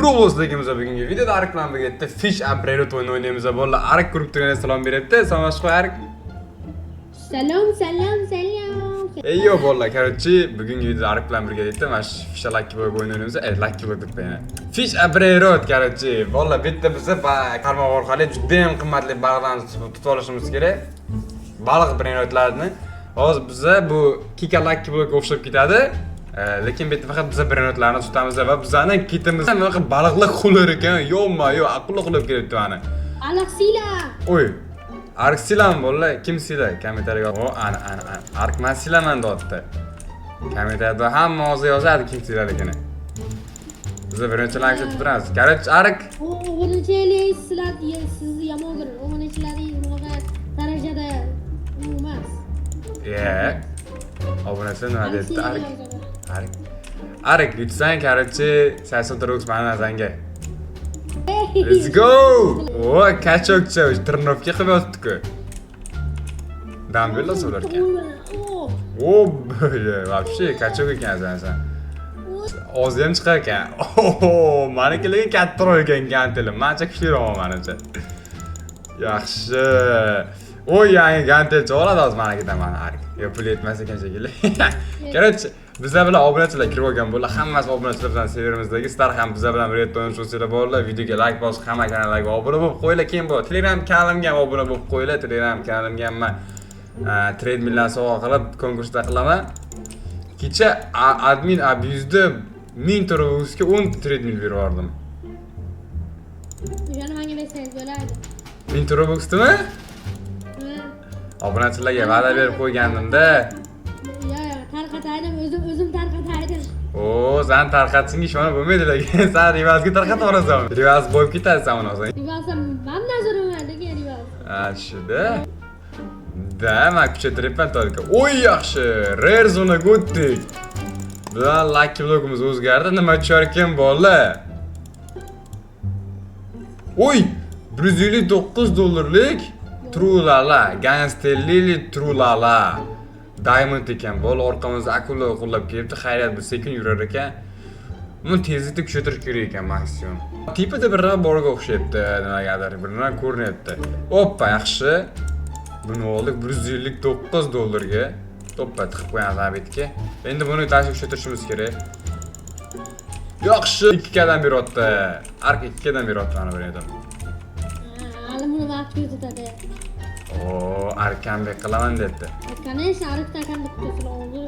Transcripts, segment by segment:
Roblox'dagimiz. Bugungi videoda Arik bilan birga Fish a Brainrot o'yinini o'ynaymiz. Bolalar, Arik ko'rib turgan salom beryapti. Salomlashib qo'y, Arik. Salom, salom, salom. Eyyo, bolalar, короче, bugungi videoda Arik bilan birgalikda mana shu Fish Lucky Block o'yinini o'ynaymiz. Lucky Block deb qo'yaman. Fish a Brainrot, короче, bolalar, bitta biza qarmoq orqali juda ham qimmatli baliqlarni tutib olishimiz kerak. Baliq brainrotlarni. Hozir biza bu Kika Lucky Block o'xshab ketadi. Lekin bu yerda faqat biza brainrotlarni tutamiz va bizani ketimizda bunaqa baliqlar xular ekan. Yo'qma, yo'q, akula xulab kelyapti mana. Baliqsizlar. Oy. Ark silam, bolalar, kim sila? Kommentariyaga. O, ana, ana, ana. Ark man silaman deyapti. Kommentariyada hamma hozir yozadi kim silaligini. Biza birinchilarni kuzatib turamiz. Короче, Ark. Obunachilar, sizlar, sizni yomon ko'radi. Obunachilaringiz bunaqa darajada emas. Ye. Obunachi nima debdi? Baliqsizlar Ark. yozadi. Arik. Arik, yutsang, короче, 80 Robux mani sanga. Let's go! O, качок cha тренировка qilib yotibdi-ku. Dambella so'rar ekan. O, O, вообще качок ekansan sen. Ozi ham chiqar ekan. Oho, maniki lekin kattaroq ekan gantelim. Mancha kuchliroq manimcha. Yaxshi. O, yangi gantelcha oladi hozir manikidan mana Arik. Yo, pul yetmas ekan shekilli. Короче, bizlar bilan obunachilar kirib olgan bo'ldi. Hammasi obunachilar bilan serverimizdagi. Sizlar ham bizlar bilan birga o'ynash bo'lsanglar, bolalar, videoga like bosib, hamma kanallarga obuna bo'lib qo'yinglar. Keyin bu Telegram kanalimga ham obuna bo'lib qo'yinglar. Telegram kanalimga ham man treadmilldan sovg'a qilib konkursda qilaman. Kecha admin abuse'da 1000 Robuxga 10 treadmill berib yubordim. O'shani menga bersangiz bo'lardi. 1000 Robuxdimi? Ha. Obunachilarga va'da berib qo'ygandimda. Yo, tarqataydim, o'zim tarqataydim. O, san tarqatishingga ishonib bo'lmaydi lekin san Rivalsga tarqatib yuborasan. Rivals bo'lib ketadi san uni olsang. Rivalsam mandan so'raman degan Rivals. Ha, shuda. Да, man kuchaytiryapman только. Oy, yaxshi. Rare zonaga o'tdik. Bilan lucky blokimiz o'zgardi. Nima tushar ekan, bolalar? Oy, 159 dollarlik Trulala, Gangsterlili Trulala. Diamond ekan. Bola, orqamizda akula qurlab kelibdi. Xayriyat, bu sekin yurar ekan. Buni tezlikni kuchaytirish kerak ekan maksimum. Tepada bir nima borga o'xshayapti, nimagadir bir nima ko'rinyapti. Oppa, yaxshi. Buni oldik 159 dollarga. Oppa, tiqib qo'yamiz obedga. Endi buni tashib kuchaytirishimiz kerak. Yaxshi, 2 kadan beryapti. Ark 2 kadan beryapti mana bu yerda. Hali buni vaqt ko'rsatadi. O, Ark comeback qilaman debdi. Конечно, Arikda comeback kutasizlar hozir.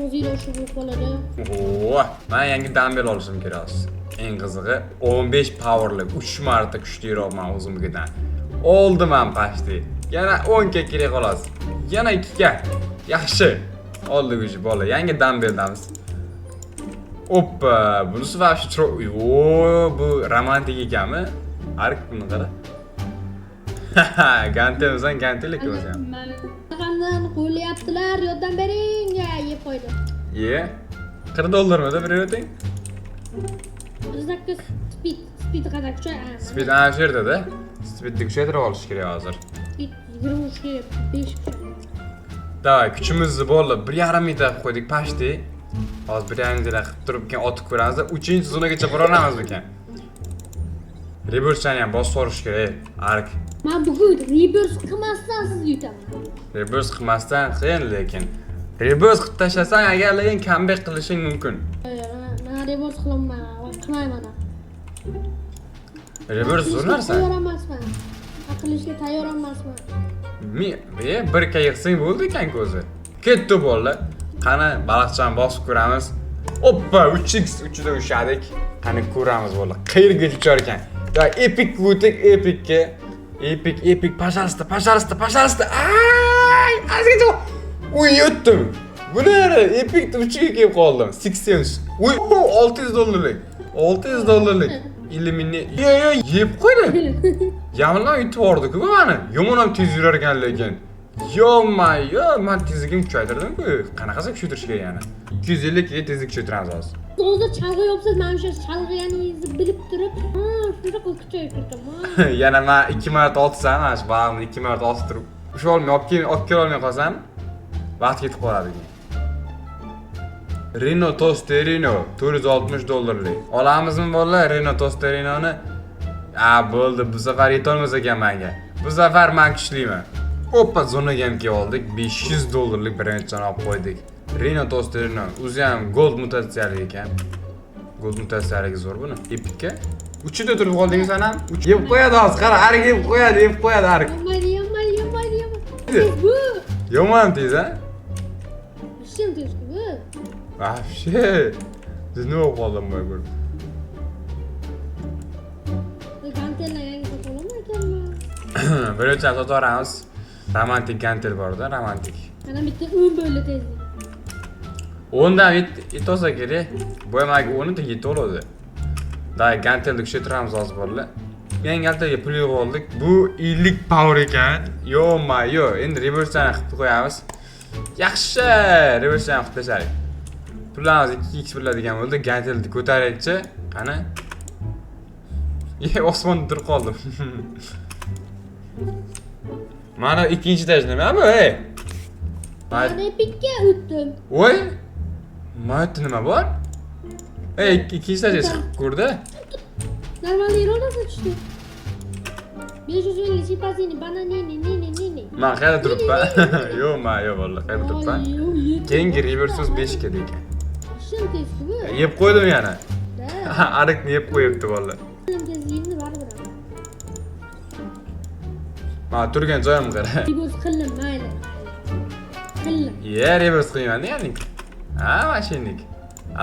O'zinglar shu bo'lib qoladi. Oo, men yangi dambel olishim kerak hozir. Eng qizig'i 15 powerli, 3 marta kuchliroq men o'zimnikidan. Oldim ham почти. Yana 10 ga kerak xolos. Yana 2 ga. Yaxshi. Oldik уже, bola. Yangi dambeldamiz. Oppa, bunisi вообще chiroyli. O, bu romantik ekanmi? Ark, buni qara. Gantelmisan, gantel ekan o'zi ham. Qandan qo'llayaptilar, yordam bering, ya, yeb qo'ydi. Ye. 40 dollarmidi bir o'ting? Bizdagi speed, speed qadar kuchay. Speed ana shu yerda-da. Speedni kuchaytirib olish kerak hozir. Speed 23 ga 5 kuchay. Давай, kuchimizni bo'ldi. 1,5 mingta qilib qo'ydik почти. Hozir 1,5 mingta qilib turib keyin otib ko'ramiz. 3-zonagacha bora olamizmikan? Reverse ham bosib yuborish kerak. Ark. Men bugun reverse qilmasdan sizni yutaman. Reverse qilmasdan qiyin lekin. Reverse qilib tashlasang agar lekin comeback qilishing mumkin. Men reverse qilaman, qilmayman. Reverse zo'r narsa. Tayyor emasman. Qilishga tayyor emasman. Mi, bir yig'sang bo'ldi ekan o'zi. Ketdi, bolalar. Qani, baliqchani bosib ko'ramiz. Oppa, 3x uchida ushladik. Qani, ko'ramiz, bolalar. Qayerga uchar ekan? Ya, epic o'tik, epicga. Epic, epic, пожалуйста, пожалуйста, пожалуйста. Ay, ozgacha. Uy, yutdim. Bu nima? Epic uchiga kelib qoldim. 80. Uy, 600 dollarlik. 600 dollarlik. Illimini. Yo, yo, yeb qo'ydi. Yamdan yutib yubordi-ku bu mani. Yomon ham tez yurar ekan lekin. Yo-ma, yo, men tezligimni kuchaytirdim-ku. Qanaqasi kuchaytirish kerak yana? 250 ga tezlik kuchaytiramiz hozir. Hozir chalg'i yopsiz, men o'sha chalg'iganingizni bilib turib, ha, shunaqa kuchaytirdim. Ha. Yana men 2 marta otsam, mana shu baliqni 2 marta otib turib, usha olmay, olib kela olmay qolsam, vaqt ketib qoladi keyin. Rino Tosterino 460 dollarlik. Olamizmi bolalar Rino Tosterinoni? A, bo'ldi, bu safar yetolmas ekan menga. Bu safar men kuchliman. Oppa, zonaga ham kelib oldik. 500 dollarlik birinchini olib qo'ydik. Rino Tosterino o'zi ham gold mutatsiyali ekan. Gold mutatsiyaligi zo'r buni. Epicka. Uchida turib qolding sen ham. Yeb qo'yadi hozir, qara, arik yeb qo'yadi, yeb qo'yadi arik. Yonmaydi, yonmaydi, yonmaydi, yonmaydi. Bu. Yomon tez, a? Ishim tez bu. Вообще. Nima bo'lib qoldim bu ko'rib. Gantellar yangi sotib olaman ekanman. Birinchidan sotib yuboramiz. Romantik gantel bor-da, romantik. Mana bitta 10 bo'ldi tezlik. O'ndan yetolsa kerak. Bu ham 10 ta yetoladi. Da gantelni kuchaytiramiz hozir bolalar. Yangi gantelga pul yig'ib oldik. Bu 50 power ekan. Yo-ma, yo. Endi reverse'ni qilib qo'yamiz. Yaxshi, reverse'ni qilib tashlaylik. Pullarimiz 2x bo'ladigan bo'ldi. Gantelni ko'taraylikchi. Qani? Ye, osmonda turib qoldim. Mana ikkinchi etaj nima bu, ey? Mana epicga o'tdim. Voy! Mana yerda nima bor? Ey, ikkinchi etajga chiqib ko'rdi. Normal yerolasa tushdi. 550 shipasini bananini nini nini. Man qayerda turibman? Yo'q, man yo'q vallahi, qayerda turibman? Keyingi reverse 5 ga ekan. Ishim tez bu. Yeb qo'ydim yana. Da. Arikni yeb qo'yibdi vallahi. Ishim tezligini baribir. Mana turgan joyim qara. Reverse qildim, mayli. Qildim. Ye, reverse qilmayman deganing. Ha, mashinnik.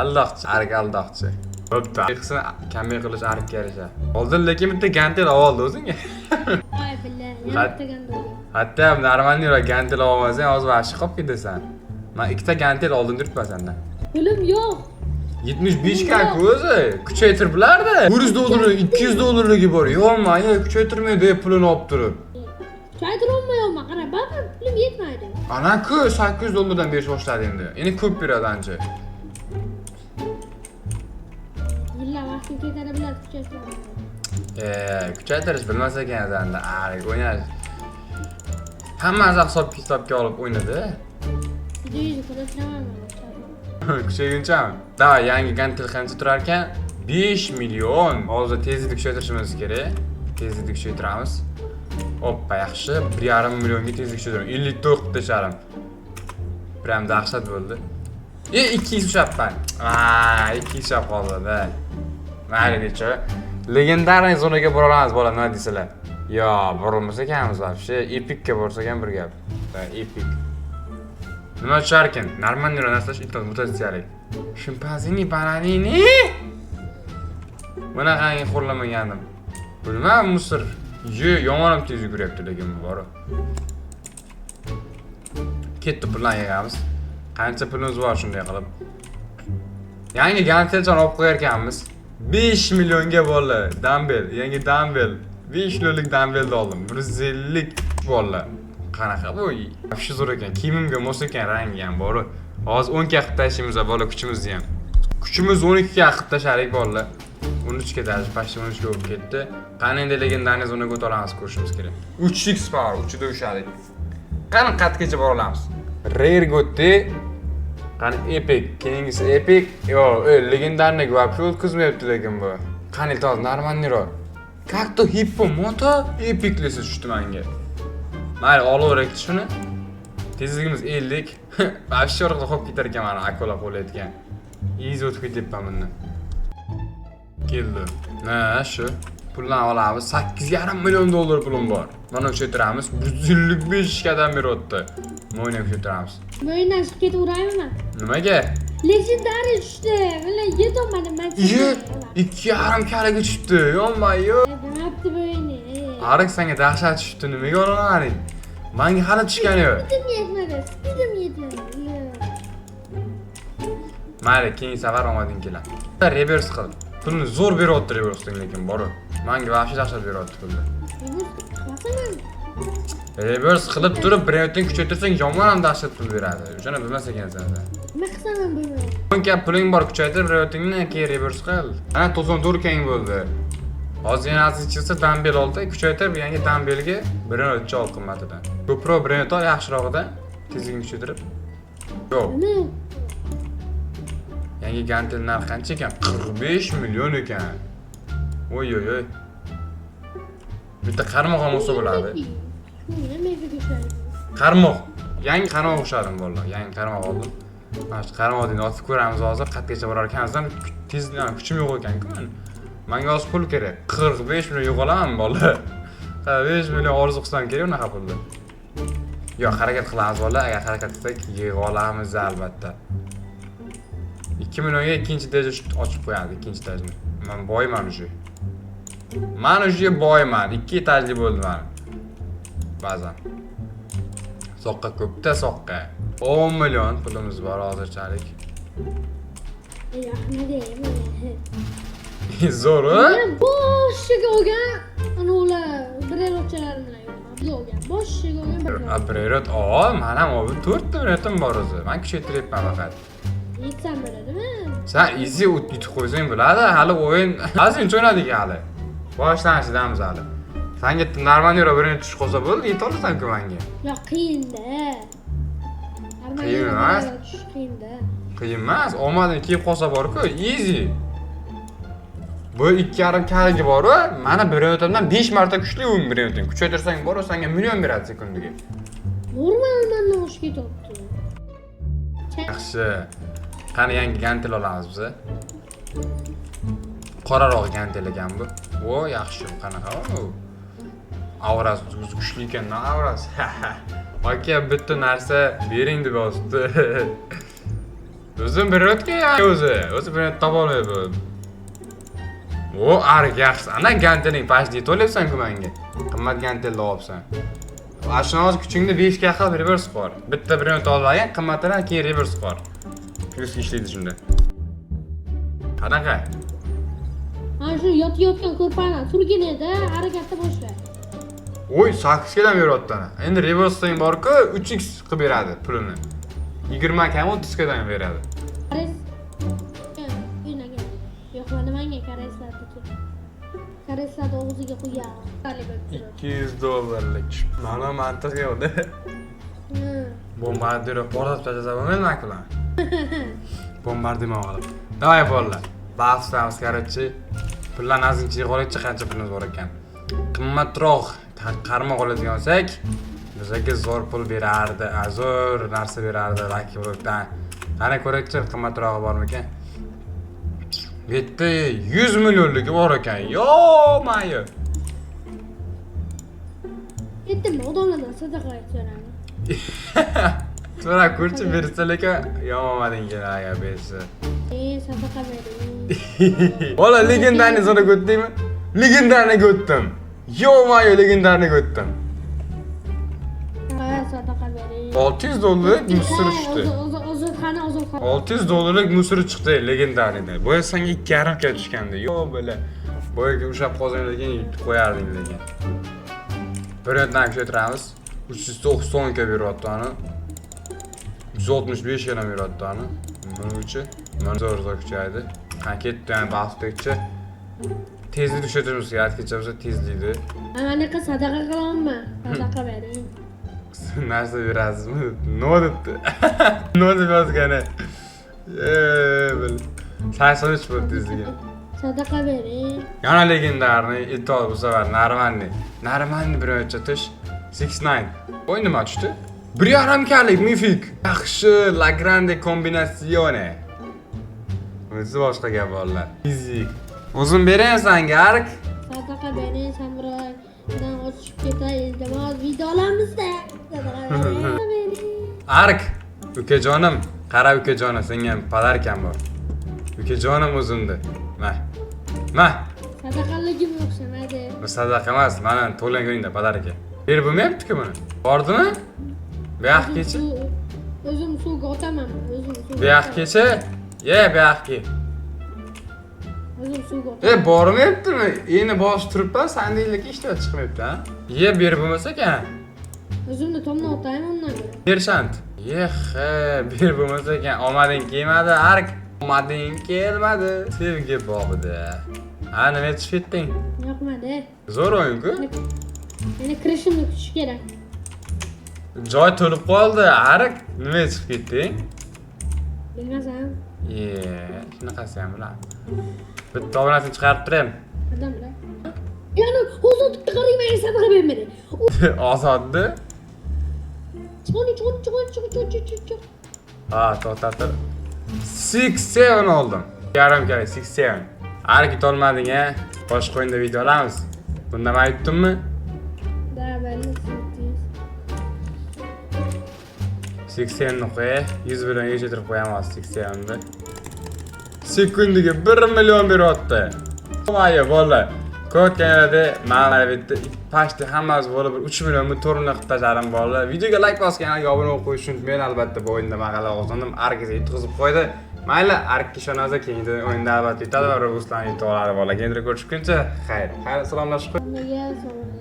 Aldoqchi, arik aldoqchi. Bo'pti. Qilsin, kamay qilish arikka yarasha. Oldin lekin bitta gantel oldi o'zingga. Ay billah, yana bitta gantel. Hatto normalniy gantel olmasang, hozir vahshiy qolib ketasan. Men ikkita gantel oldin turibman sendan. Pulim yo'q. 75 ga o'zi kuchaytirib bilardi. 100 dollar, 200 dollarligi bor. Yo'q, men kuchaytirmaydi pulini olib turib. Kuchaytirolmayapman, qara, baribir pulim yetmaydi. Ana-ku 800 dollardan berish boshladi endi. Endi ko'p beradi ancha. Yillar vaqtim ketadi biladi kuchaytiraman. Kuchaytirish bilmas ekan senda. Arik o'ynash. Hammasi hisob kitobga olib o'ynadi. Videoyingizni kuzatiraman. Kuchaygunchami? Da, yangi gantel qancha turar ekan? 5 million. Hozir tezlikni kuchaytirishimiz kerak. Tezlikni kuchaytiramiz. Oppa, yaxshi. 1,5 millionga tezlik kuchaytiramiz. 54 tasharim. Prям dahshat bo'ldi. 2 ushlabman. Aa, 2 ushlab qoldi-da. Mayli necha. Легендарный zonaga bora olamiz, bola, nima deysizlar? Yo, borilmas ekanmiz вообще. Epicga borsak ham bir gap. Da, epic. Nima tushar ekan? Normalniy narsa iltimos mutatsiyalik. Shimpanzini bananini. Bunaqangi xo'rlamagandim. Bu nima musor? Ye, yomon ham tez yuguryapti lekin bu bor. Ketdi, puldan yig'amiz. Qancha pulimiz bor shunday qilib. Yangi gantelchani olib qo'yar ekanmiz. 5 millionga bola, dambel, yangi dambel. 5 millionlik dambelni oldim. 150 bola. Qanaqa bu? Вообще zo'r ekan. Kiyimimga mos ekan, rangi ham bor. Hozir 10 ga qilib tashlaymiz bola kuchimizni ham. Kuchimiz 12 ga qilib tashladik bola. 13 ga даже почти 13 ga bo'lib ketdi. Qani endi легендарный zonaga o'ta olamiz, ko'rishimiz kerak. 3x power, 3da ushladik. Qani qatgacha bora olamiz? Rare o'tdi. Qani epic, keyingisi epic. Yo'q, легендарный вообще o'tkazmayapti lekin bu. Qani iltimos, normalniroq. Как-то hippo moto epiklisi tushdi menga. Mayli, olaveraylik shuni. Tezligimiz 50. Вообще orqada qolib ketar ekan mana akula qo'layotgan. Easy o'tib ketyapman bundan. Keldi. Ha, shu. Puldan olamiz. 8,5 million dollar pulim bor. Mana kuchaytiramiz. 155 qadam beryapti. Mo'yna kuchaytiramiz. Mo'yindan chiqib ketaveraymi? Nimaga? Легендарный tushdi. Mana yetolmadim man. Ye, 2,5 karaga tushibdi. Yo'q-ma, yo'q. Nima bu endi? Arik senga dahshat tushibdi. Nimaga olamading? Menga hali tushgani yo'q. Speedim yetmadi. Speedim yetmadi. Mayli, keyingi safar omading keladi. Reverse qil. Pulni zo'r beryapti reverse lekin boru. Menga вообще dahshat beryapti pulni. Reverse qilasanmi? Reverse qilib turib, bir kuchaytirsang yomon ham dahshat pul beradi. O'shani bilmas ekansan sen. Nima qilsam ham bo'lmaydi. O'n kap puling bor, kuchaytir revertingni, keyin reverse qil. Ana 94 kang bo'ldi. Hozir yana aziz chiqsa dambel oldi, kuchaytirib yangi dambelga 1.3 ol qimmatidan. Ko'proq 1.3 ol yaxshirog'ida tezligini kuchaytirib. Yo'q. Nima? Yangi gantel narxi qancha ekan? 45 million ekan. Oy oy oy. Bitta qarmoq ham olsa bo'ladi. Nima ushladi? Qarmoq. Yangi qarmoq ushladim, bolalar. Yangi qarmoq oldim. Mana shu qarmoqni otib ko'ramiz hozir, qayergacha borar ekanmiz. Tez kuchim yo'q ekan-ku mani. Menga hozir pul kerak. 45 million yo'qolaman, bolalar. 45 million orzu qilsam kerak unaqa pulni. Yo'q, harakat qilamiz, bolalar. Agar harakat qilsak, yig'a olamiz albatta. 2 millionga ikkinchi etajni ochib qo'yadi, ikkinchi etajni. Men boyman уже. Man уже boyman. 2 etajli bo'ldi mani. Ba'zan. Soqqa ko'pda soqqa. 10 million pulimiz bor hozirchalik. Yoqmadi. Zo'r, a? Boshiga olgan anavilar brelotchalar bilan olgan. Boshiga olgan bir. A, brelot, o, man ham oldim. 4 ta brelotim bor o'zi. Men kuchaytiryapman faqat. Yetsam bo'ladimi? Sen easy yutib qo'ysang bo'ladi. Hali o'yin ozgincha o'ynadik hali. Boshlanishidamiz hali. Sanga нормальный roq birini tushib qolsa bo'ldi, yeta olasan-ku menga. Yo'q, qiyinda. Qiyin emas. Tushish qiyinda. Qiyin emas, omading kelib qolsa bor-ku, easy. Bu 2,5 kaligi bor-u, mana brelotimdan 5 marta kuchli u breloting. Kuchaytirsang bor-u, senga million beradi sekundiga. Normal mandan oshib ketyapti. Yaxshi. Qani, yangi gantel olamiz biz. Qoraroq gantel ekan bu. O, yaxshi, bu qanaqa u? Aurasi o'zi kuchli ekan, aurasi. Aka, bitta narsa bering deb yozibdi. O'zim berayotgan o'zi. O'zi bir topa olmayapti. O, arik yaxshi. Ana ganteling почти to'layapsan-ku menga. Qimmat gantelni olibsan. Shuni hozir kuchingni 5 ga qilib reverse qor. Bitta birini olib olgin, qimmatidan keyin reverse qor. Plyus ishlaydi shunda. Qanaqa? Mana shu yotayotgan ko'rpani turgin edi, harakatni boshla. Oy, 8 ga ham beryapti ana. Endi reverse qilsang bor-ku, 3x qilib beradi pulini. 20 kam 30 ga ham beradi. Koreys o'ynagan. Yo'qmadi menga koreyslarniki. Koreyslarni og'ziga qo'yadi. 200 dollarlik. Mana mantiq yo'qda. Bombardiro portlatib tashlasa bo'lmaydi makulan. Bombardimon qilib. Давай, bolalar. Bahsamiz, короче. Pullarni ozgincha yig'ib olaylikchi, qancha pulimiz bor ekan. Qimmatroq qarmoq oladigan olsak, bizga zo'r pul berardi, zo'r narsa berardi Lucky Blockdan. Qani ko'raylikchi, qimmatrog'i bormikan? Bu yerda 100 millionligi bor ekan. Yo, mayo. Aytdim, odamlardan sadaqa so'radi. So'rab ko'rchi, bersa, lekin yomonmading keladi agar bersa. Sadaqa bering. Bola, легендарный zonaga o'tdingmi? Легендарный ga o'tdim. Ё-моё, легендарный ga o'tdim. Ha, sadaqa bering. 600 dollarlik мусор tushdi. Ozodxona, ozodxona. 600 dollarlik мусор chiqdi легендарный da. Boya senga 2,5 ga tushgandi. Yo, bola. Boyaga ushlab qolsang lekin yutib qo'yarding lekin. Bir minutdan kuchaytiramiz. 390 ga beryapti ani. 165 ga ham beryapti ani. Buni uchi. Mana zo'r zo'r kuchaydi. Qani ketdi, yani baxtlikchi. Tezlikni kuchaytiramiz, yaratgacha bo'lsa tezlikni. Mana anaqa sadaqa qilaman. Sadaqa bering. Narsa berasizmi? Nima debdi? Nima deb yozgani? Bil. 83 bo'ldi tezligi. Sadaqa bering. Yana легендарный itol bu safar нормальный. Нормальный bir o'cha tush. 69. Oy, nima tushdi? 1,5 kalik мифик. Yaxshi, la grande combinazione. O'zi boshqa gap, bolalar. Easy. O'zim berayin sanga, Ark. Sadaqa bering, samuraydan qochib ketay, iltimos, video olamizda. Sadaqa bering. Ark, ukajonim, qara ukajonim, senga ham подарка m bor. Ukajonim o'zimni. Ma. Ma. Sadaqaligim o'xshamadi. Bu sadaqa emas, mana to'lan ko'ringda подарка. Berib bo'lmayapti-ku buni. Bordimi? Bu yoqgacha. O'zim suvga otaman, o'zim suvga. Bu yoqgacha. Ye, bu yoqqa. O'zim suvga otaman. E, bormayaptimi? Endi bosib turibman, sandeklik ishlab chiqmayapti, ha? Ye, berib bo'lmasa ekan. O'zimni tomdan otaymi undan ko'ra. Bershant. Yexe, berib bo'lmasa ekan. Omading kelmadi, Ark. Omading kelmadi. Sevgi bog'ida. Ha, nima yetishib ketding? Yoqmadi. Zo'r o'yin-ku. Meni kirishimni kutish kerak. Joy to'lib qoldi. Arik, nima yetishib ketding? Bilmasam. Ye, shunaqasi ham bo'ladi. Bitta obunasini chiqarib turaymi? Qandan bilan? Ya'ni hozir qarang, menga sadaqa bermadi. Ozodni. Chiqoni, chiqoni, chiqoni, chiq, chiq, chiq, chiq, chiq. Ha, to'xtab tur. 6 7 oldim. Yarim kerak 6 7. Ari ketolmading a. Boshqa o'yinda video olamiz. Bunda men yutdimmi? Да, belli 8. 6 7 ni qo'y. 100 million yetishtirib qo'yaman 6 7 ni. Sekundiga 1 million beryapti. Voy bola. Ko'rayotganlarda mana bitta почти hammamiz bo'lib bir 3 millionmi 4 million qilib tashladim, bolalar. Videoga like bosganlarga obuna bo'lib qo'yishni unutmang. Albatta bu o'yinda men g'alaba qozondim. Arkiga yutqizib qo'ydi. Mayli, Arkka ishonamiz, keyingi o'yinda albatta yutadi va Robuxlarni yutib oladi bolalar. Keyingi ko'rishguncha xayr. Xayr, salomlashib qo'y. Hammaga sog'lik.